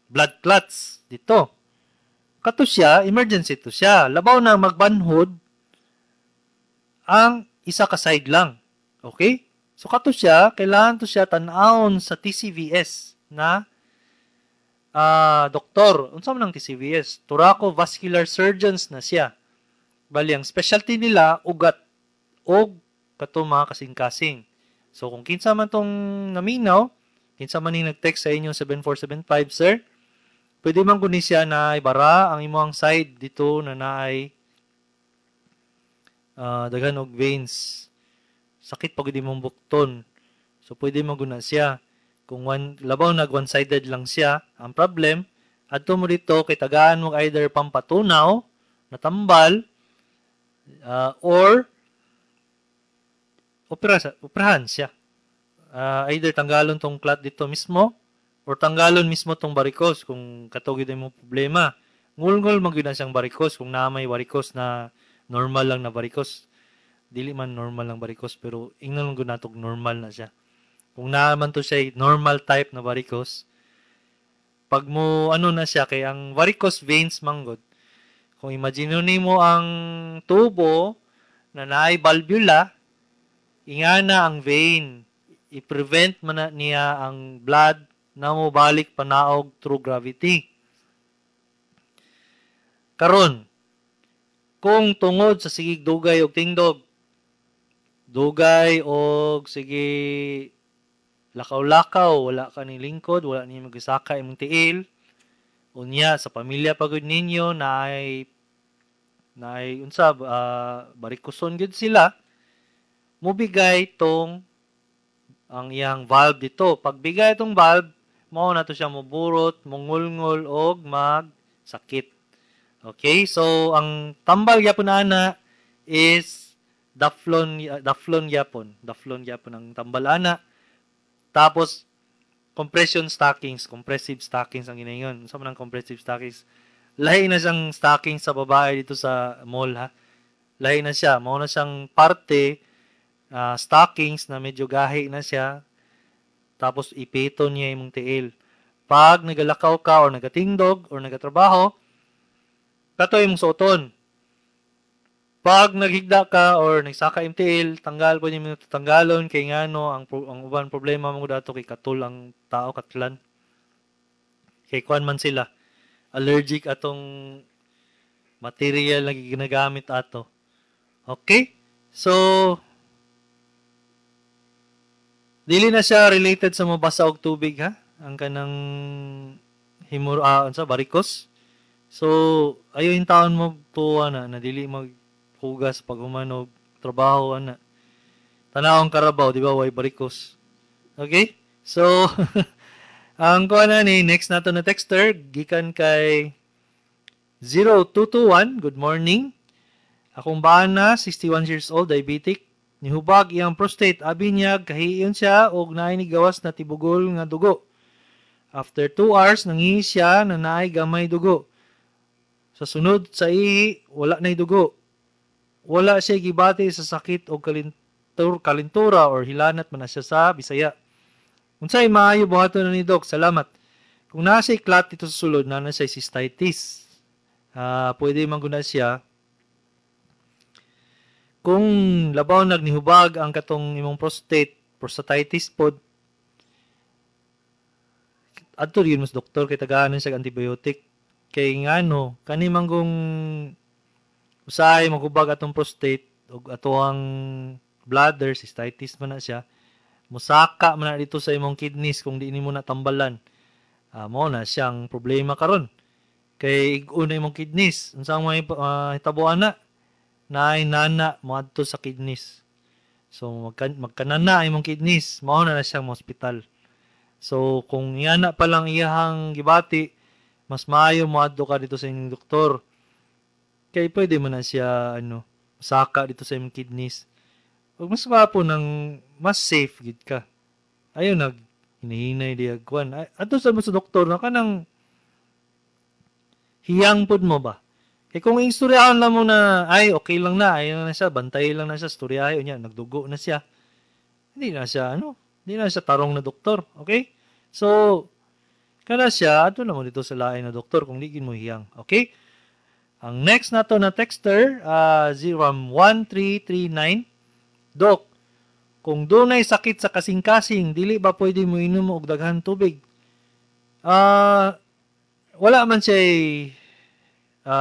blood clots dito. Kato siya, emergency to siya. Labaw na magbanhod ang isa ka side lang. Okay? So kato siya, kailangan to siya tan-awon sa TCVS na doktor. Unsa man ang TCVS? Thoracovascular surgeons na siya. Bali, ang specialty nila, ugat og kato mga kasing-kasing. So kung kinsa man tong naminaw, kinsa man ning nag-text sa inyo 7475, sir, pwede man kundi siya na ibara ang imong side dito na naay Daghan og veins. Sakit pag imong bukton. So pwede man gud na siya. Kung one, labaw nag one-sided lang siya, ang problem, adto mo dito kay tagaan mo either pampatunaw na tambal or opera sa operahan siya. Either tanggalon tong clot dito mismo or tanggalon mismo tong varicose kung kato gyud mo problema. Ngulngol man gyud na siyang varicose kung naa may varicose na normal lang na varicose. Dili man normal lang varicose, pero ingnon lang gud natog normal na siya. Kung naa man to siya normal type na varicose, pag mo ano na siya, kay ang varicose veins manggod, kung imagine nimo ang tubo na naay valvula, ingana ang vein, i-prevent man na niya ang blood na mo balik panaog through gravity. Karon, kung tungod sa sigig dugay og tingdog, dugay og sige lakaw-lakaw, wala ka ni lingkod, wala ni magisaka imong tiil, unya sa pamilya pa gud ninyo naay naay unsa varicose gyud sila, mubigay tong ang iyang valve dito. Pagbigay itong valve, mao na to siya muburot, mungulngol og magsakit. Okay, so ang tambal gyapon ana is Daflon, Daflon gyapon. Daflon gyapon ang tambal ana. Tapos compression stockings, compressive stockings ang ginayon. Unsa man ang compressive stockings? Lahi na siyang stockings sa babae dito sa mall, ha. Lahi na siya, mao na siyang parte stockings na medyo gahi na siya. Tapos ipito niya imong tiil. Pag nagalakaw ka or nagatingdog or nagatrabaho, kato imong suoton. Pag naghigda ka or nagsaka imong tiil, tanggal po niyo tanggalon kay ngano ang uban problema mo dato kay katul ang tao katlan. Kay kuan man sila, allergic atong material na ginagamit ato. Okay? So dili na siya related sa mabasa og tubig, ha, ang kanang himur unsa varicose. So ayo yung taon mo tuwa na na dili maghugas pag human og trabaho ana. Tanaw ang karabaw, di ba, way varicose. Okay? So ang kuha na ni next nato na texter gikan kay 0221. Good morning. Akong bana, 61 years old, diabetic. Nihubag iyang prostate, abi niya kahiyon siya og naay ni gawas na tibugol nga dugo. After 2 hours nangihi siya na naay gamay dugo. Sa sunod sa ihi, wala nay dugo. Wala siya gibati sa sakit og kalintura or hilanat man na siya sa Bisaya. Unsay maayo buhaton na ni, Dok? Salamat. Kung naa siya clot dito sa sulod, naa na siya cystitis. Pwede man guna siya. Kung labaw nagnihubag ang katong imong prostate, prostatitis pod, adto yun mas doktor kay tagaan siya antibiotic. Kay ngano, kani man kung usahay maghubag atong prostate ug atoang bladder, cystitis man na siya, musaka man na dito sa imong kidneys kung di nimo natambalan. Mao na siyang problema karon. Kay ig-on na imong kidneys. Unsa ang may hitabuan na? Naay nana moadto sa kidneys. So magkanana imong kidneys, mao na na siyang hospital. So kung iyana pa lang iyahang gibati, mas maayo moadto ka dito sa inyong doktor. Kay pwede man na siya ano, saka dito sa imong kidneys. Ug mas gwapo nang mas safe gid ka. Ayo nag hinihinay diag kuan. Adto sa mo sa doktor na kanang hiyang pud mo ba? Kay kung istoryahan lang mo na, ay, okay lang na, ayun na siya, bantay lang na siya, storyahe, niya, nagdugo na siya. Hindi na siya, ano, hindi na siya tarong na doktor, okay? So, kana siya, ato na mo dito sa lain na doktor kung di mo hiyang, okay? Ang next na to na texter, 01339, Dok, kung dunay sakit sa kasing-kasing, dili ba pwede mo inom og daghan tubig? Wala man siya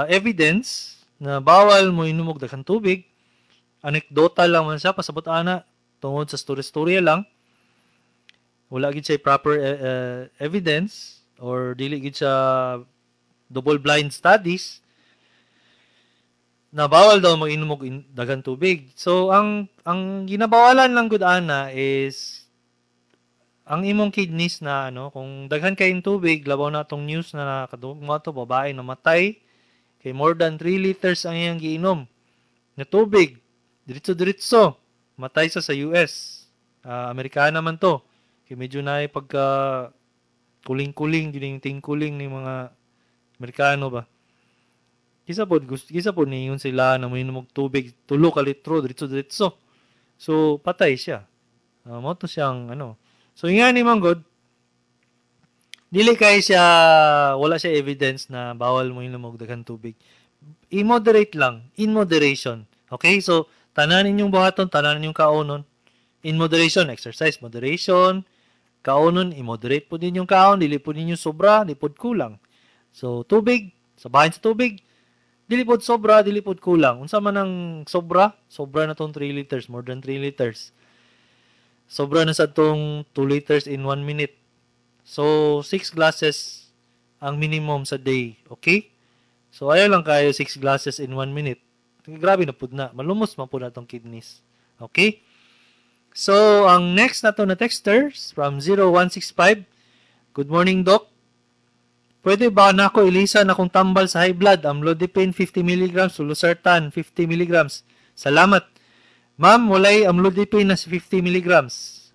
evidence na bawal mo inom og daghang tubig. Anekdota lang man siya, pasabot ana, tungod sa story-storya lang. Wala gid siya proper evidence or dili gid siya double blind studies. Na bawal daw mag-inom og daghan tubig. So ang ginabawalan lang gud ana is ang imong kidneys na ano, kung daghan kayong tubig, labaw na atong news na nakadungog mo ato, babae namatay kay more than 3 liters ang iyang giinom na tubig. Diretso-diretso matay sa US. Amerikana man to. Kay medyo na pagka kuling-kuling gyud yung tingkuling ni mga Amerikano ba. Kisa pod gusto, kisa pod niingon sila na moinom og tubig 3 ka litro diretso-diretso. So patay siya. Mao to siyang ano. So ingani man gud, dili kay siya, wala siya evidence na bawal mo inom og daghan tubig. I-moderate lang, in moderation. Okay? So tanan ninyong buhaton, tanan ninyong kaonon in moderation, exercise moderation, kaonon i-moderate po ninyong kaon, dili po ninyo sobra, dili pod kulang. So tubig, sabahin sa tubig, dili pod sobra, dili pod kulang. Unsa man ang sobra? Sobra na tong 3 liters, more than 3 liters. Sobra na sa tong 2 liters in 1 minute. So, 6 glasses ang minimum sa day. Okay? So, ayaw lang kayo 6 glasses in 1 minute. Grabe na pud na. Malumos man pud na tong kidneys. Okay? So, ang next na to na texters from 0165. Good morning, Doc. Pwede ba na ako ilisan akong tambal sa high blood? Amlodipine 50 mg, losartan 50 mg. Salamat. Ma'am, walay amlodipine na 50 mg.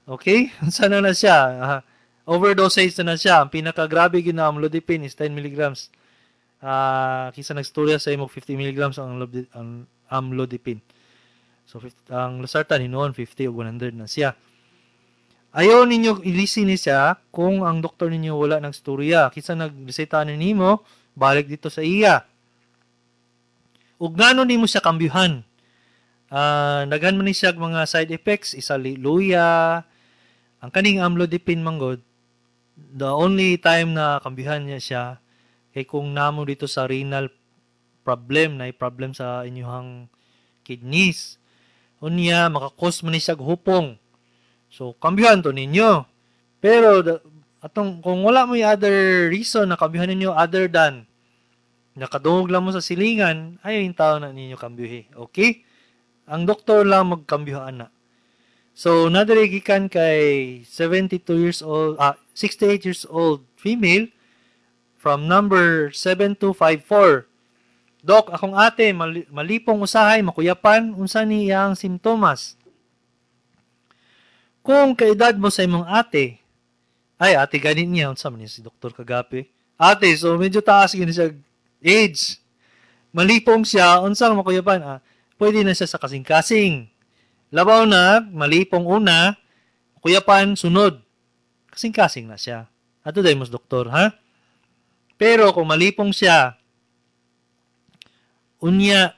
Okay? Unsa na na siya? Overdosage na na siya. Ang pinakagrabe gyud na amlodipine is 10 mg. Kisa nagstorya sa imong 50 mg ang amlodipine. So, 50, ang losartan hinuon 50 o 100 na siya. Ayaw ninyo ilisin ni siya kung ang doktor ninyo wala ng storya. Kisa nagreseta ni nimo, balik dito sa iya. Ug ngano nimo siya kambyuhan? Daghan man ni siya mga side effects, isa luya. Ang kaning amlodipine manggod, the only time na kambyuhan niya siya kay kung namo dito sa renal problem, na problem sa inyong kidneys. Unya makakos man ni siya hupong. So kambyuhan to ninyo. Pero atong kung wala mo other reason na kambyuhan ninyo other than nakadungog lang mo sa silingan, ayaw yung tao na ninyo kambyuhi. Okay? Ang doktor lang magkambyuhan na. So, nadiri gikan kay 72 years old, 68 years old female from number 7254. Dok, akong ate, malipong usahay, makuyapan, unsa ni iyang simptomas? Kung kaedad mo sa imong ate, ay, ate ganin niya, unsa man si Doktor Kagapi? Ate, so medyo taas gini siya age. Malipong siya, unsang makuyapan? Pwede na siya sa kasing-kasing. Labaw na, malipong una, kuyapan, sunod. Kasing-kasing na siya. Ato dahil mas doktor, ha? Pero kung malipong siya, unya,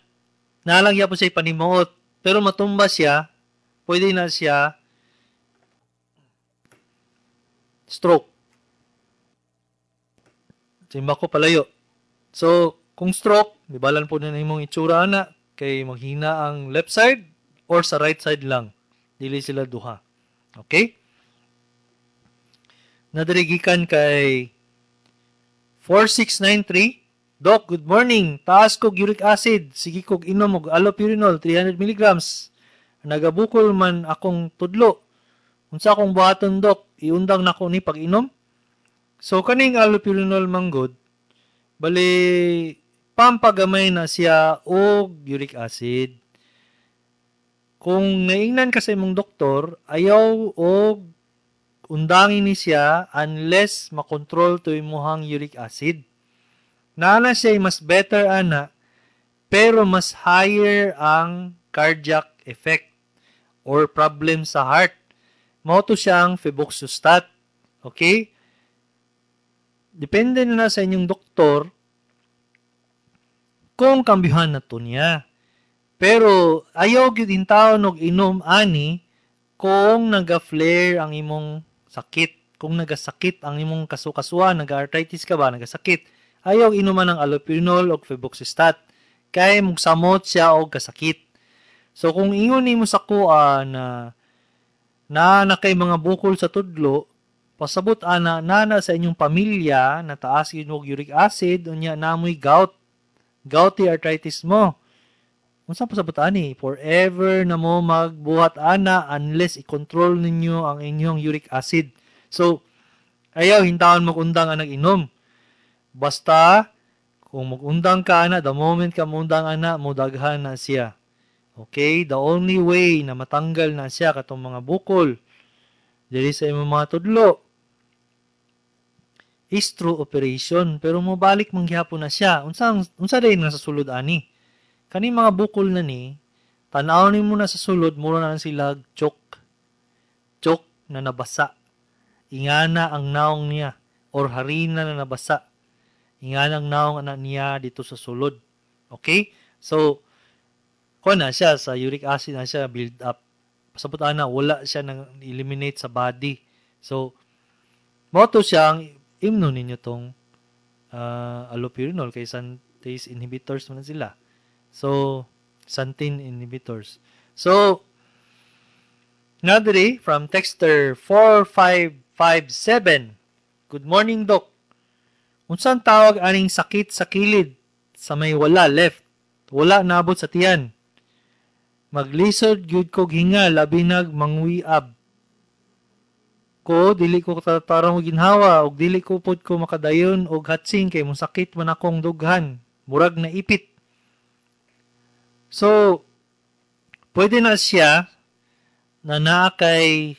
nalang po siya panimuot, pero matumba siya, pwede na siya stroke. Simba ko palayo. So, kung stroke, dibalan po na imong itsura ana, kay maghina ang left side or sa right side lang. Dili sila duha. Okay? Nadirigikan kay 4693. Doc, good morning. Taas kog uric acid. Sige kog inom og allopurinol 300 mg. Nagabukol man akong tudlo. Unsa akong buhaton, Doc? Iundang nako ni pag-inom? So kaning allopurinol manggod, bali pampagamay na siya og uric acid. Kung naingnan ka sa imong doktor, ayaw og undangin ni siya unless makontrol to imuhang uric acid. Naa siya mas better ana, pero mas higher ang cardiac effect or problem sa heart. Mao to siyang febuxostat. Okay? Depende na sa inyong doktor kung kambyuhan na to niya. Pero ayaw gyud intawon og inom ani kung naga-flare ang imong sakit, kung nagasakit ang imong kasukasuan, naga-arthritis ka ba, nagasakit, ayaw inuman ng allopurinol og febuxostat kay mugsamot siya og kasakit. So kung ingon nimo sa kuha na na kay mga bukol sa tudlo, pasabot ana nana sa inyong pamilya na taas gyud og uric acid, unya namoy gout, gouty arthritis mo. Unsa pasabot ani? Forever na mo magbuhat ana unless i-control ninyo ang inyong uric acid. So, ayaw hintaon mag-undang ang nag-inom. Basta, kung mag-undang ka ana, the moment ka muundang ana, mudaghan na siya. Okay? The only way na matanggal na siya katong mga bukol diri sa imong mga tudlo is through operation, pero mobalik man gihapon na siya. Unsa day nga sa sulod ani? Kani mga bukol na ni, tan-aw nimo na sa sulod, mura na sila chalk. Chalk na nabasa. Ingana ang naong niya or harina na nabasa. Ingana ang naong ana niya dito sa sulod. Okay? So, kuha na siya sa uric acid na siya build up. Pasabot ana, wala siya nang eliminate sa body. So, mao to siya ang imno ninyo tong allopurinol kay xanthase inhibitors man sila. So, xanthine inhibitors. So, nga diri from texter 4557. "Good morning, Doc. Unsang tawag aning sakit sa kilid sa may wala left? Wala naabot sa tiyan. Maglisod gyud kog hinga, labi nag mangwiab ko, dili ko tatarong og ginhawa ug dili ko pod ko makadayon og hatsing kay mosakit man akong dughan. Murag naipit." So, pwede na siya na naa kay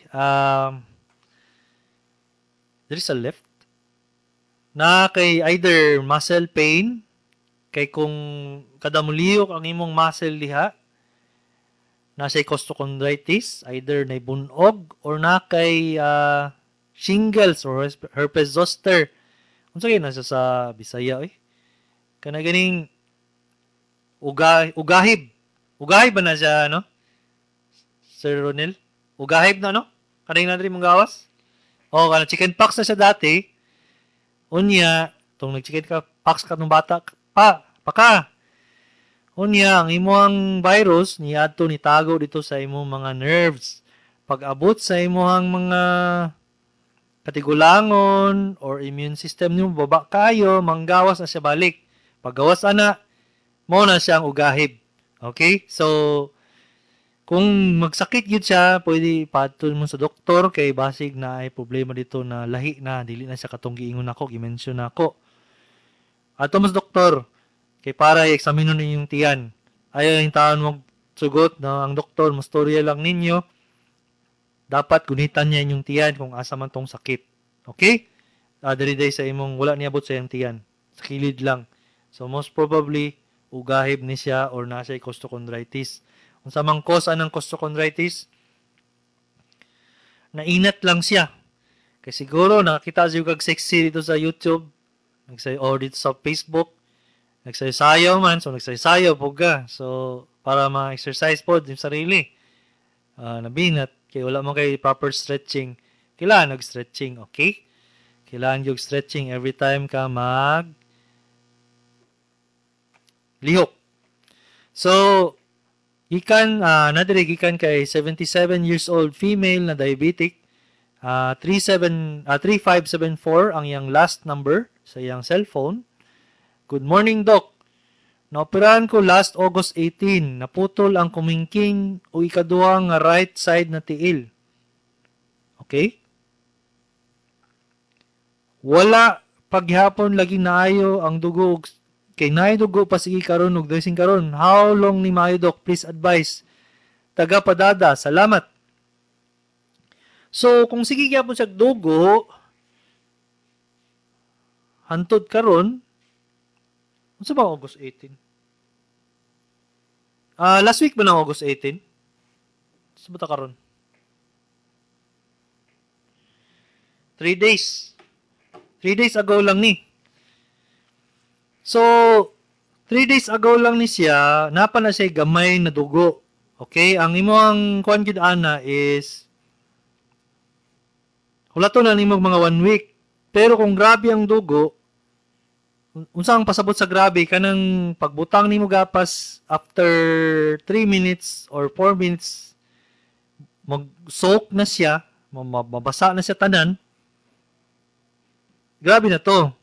there is a left na kay either muscle pain, kay kung kada muliyok ang imong muscle diha na siya costochondritis, either na bunog or na kay shingles or herpes zoster. Unsa kay na siya sa Bisaya, eh? Kana ganing ugahib. Ugahib ba na siya, no? Sir Ronel? Ugahib na, no? Kaning na mong gawas? O, kana chicken pox na siya dati. Unya, tong nag-chicken ka, pox ka nung bata, pa, paka. Unya, ang imong virus, niadto nitago dito sa imong mga nerves. Pag abot sa imong mga katigulangon or immune system nimo baba kayo, manggawas na siya balik. Paggawas ana, mo na siyang ugahib. Okay? So, kung magsakit gyud siya, pwede padto mo sa doktor kay basig na ay problema dito na lahi na, dili na siya katong giingon nako, gi-mention nako. Ato mo sa doktor kay para i-examine ninyong tiyan. Ayaw yung taon mo sugot na ang doktor mastorya lang ninyo. Dapat gunitan niya inyong tiyan kung asa man tong sakit. Okay? Dali day sa imong wala niabot sa iyang tiyan. Sa kilid lang. So most probably ugahib ni siya or nasa costochondritis. Unsa mang cause anang costochondritis? Nainat lang siya. Kay siguro nakakita siya kag sexy dito sa YouTube, nagsay or dito sa Facebook. Nagsayo-sayo man, so nagsayo-sayo po ka. So para ma-exercise pod yung sarili. Nabinat kay wala man kay proper stretching. Kailangan nag-stretching, okay? Kailangan yung stretching every time ka mag lihok. So, gikan nadiri gikan kay 77 years old female na diabetic, 37 3574 ang iyang last number sa iyang cellphone. "Good morning, Doc. Naoperahan ko last August 18. Naputol ang kumingking o ikaduha nga right side na tiil. Okay? Wala paghapon lagi naayo ang dugo kay naay dugo pa sige karon og dressing karon. How long ni maayo, Doc? Please advise. Taga Padada. Salamat." So, kung sige gyapon siya dugo hantod karon, unsa ba August 18? Last week ba ng August 18? Sa ba ta karon? 3 days. 3 days ago lang ni. So, 3 days ago lang ni siya, napa na siya gamay na dugo. Okay? Ang imong kuan gyud ana is hulato na nimo mga 1 week. Pero kung grabe ang dugo, unsa ang pasabot sa grabe, kanang pagbutang nimo gapas after 3 minutes or 4 minutes mag-soak na siya, mabasa na siya tanan. Grabe na to.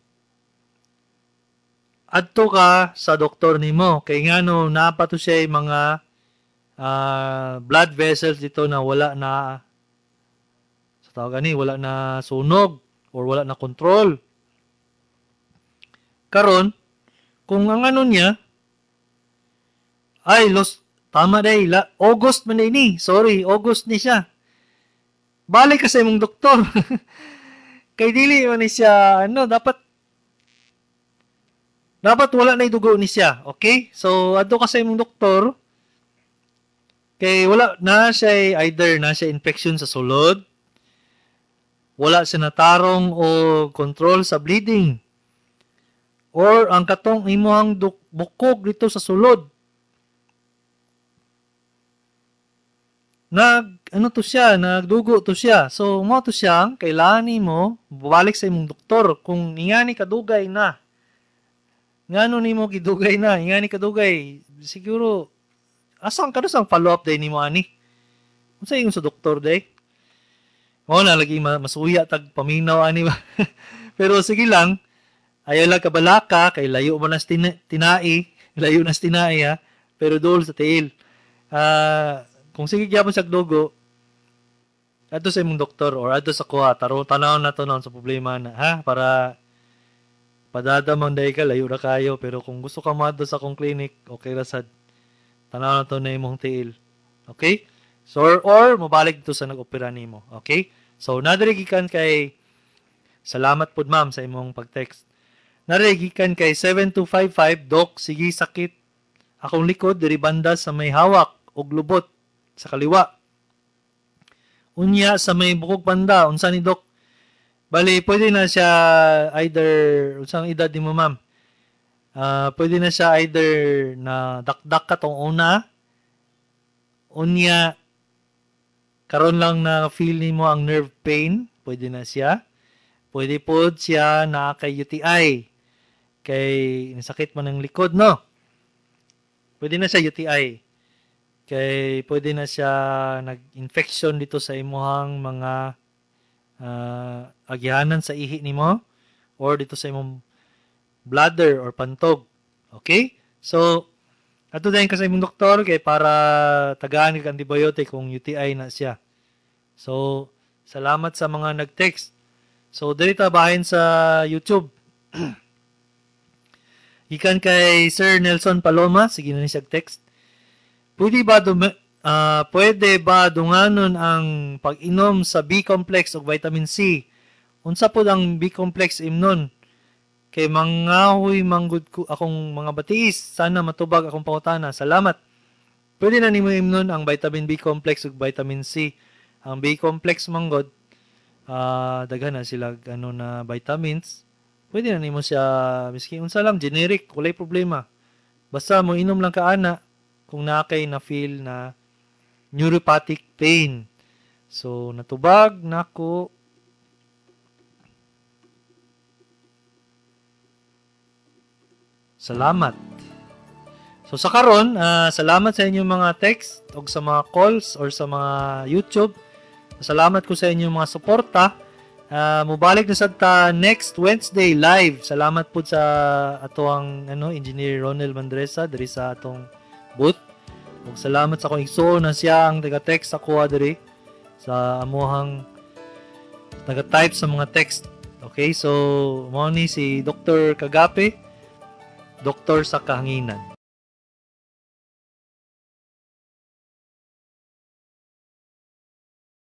Adto ka sa doktor nimo kay ngano naa pa to siya mga blood vessels dito na wala na sa tawag ani, wala na sunog or wala na control. Karon, kung ang ano niya ay los tama day la, August man day ni. Sorry, August ni siya. Balik ka sa imong doktor. Kay dili man ni siya ano, dapat wala na dugo ni siya. Okay? So adto ka sa imong doktor kay wala na siya, either na siya infection sa sulod, wala siya natarong o control sa bleeding, or ang katong imuhang bukog dito sa sulod nag ano to siya, nagdugo to siya. So mo to siya kailangan nimo balik sa imong doktor kung ingani kadugay na. Ngano nimo gidugay na, ingani kadugay, siguro asang kadusang follow up day nimo ani. Unsa ingon sa doktor day? Mao na lagi masuya tag paminaw ani ba. Pero sige lang, ayaw lang kabalaka kay layo man nas tinai, layo nas tinai ha, pero dool sa tiil. Kung sige gyapon sa dugo, adto sa imong doktor or adto sa kuha, taro tanaw na to noon sa problema na ha, para padadamang day ka, layo ra kayo, pero kung gusto ka moadto sa akong clinic, okay ra sad. Tanaw na to na imong tiil. Okay? So or mobalik dito sa nag-opera nimo. Okay? So nadiri gikan kay, salamat pud ma'am sa imong pag-text. Nadiri gikan kay 7255, Dok, sige sakit akong likod diri banda sa may hawak og lubot sa kaliwa. Unya sa may bukog banda, unsa ni Dok? Bali pwede na siya either, unsang edad nimo ma'am? Pwede na siya either na dakdak ka tong una, unya karon lang na feel nimo ang nerve pain, pwede na siya. Pwede pod siya na kay UTI, kay nasakit man ang likod, no? Pwede na siya UTI. Kay pwede na siya nag-infection dito sa imuhang mga agihanan sa ihi nimo or dito sa imong bladder or pantog. Okay? So, ato din ka sa imong doktor kay para tagaan kag antibiotic kung UTI na siya. So, salamat sa mga nag-text. So, diri ta bahin sa YouTube. Gikan kay Sir Nelson Paloma, sige na ni siya text. Pwede ba dunganon ang pag-inom sa B-complex o vitamin C? Unsa pod ang B-complex imnon? Kay mangahoy manggod ko akong mga batiis, sana matubag akong pangutana. Salamat. Pwede na nimo imnon ang vitamin B-complex ug vitamin C. Ang B-complex manggod, daghan na sila ano na vitamins. Pwede na nimo siya miski unsa lang generic, walay problema. Basta mo inom lang ka ana kung naa kay na feel na neuropathic pain. So natubag nako. Salamat. So sa karon, salamat sa inyong mga text og sa mga calls or sa mga YouTube. Salamat ko sa inyong mga suporta. Mobalik na sad ta next Wednesday live. Salamat pud sa atoang Engineer Ronel Mandresa diri sa atong booth. Ug salamat sa akong igsuon na siya ang taga-text sa kuha diri sa amuhang taga-type sa mga text. Okay, so mao ni si Dr. Kagape, doktor sa kahanginan.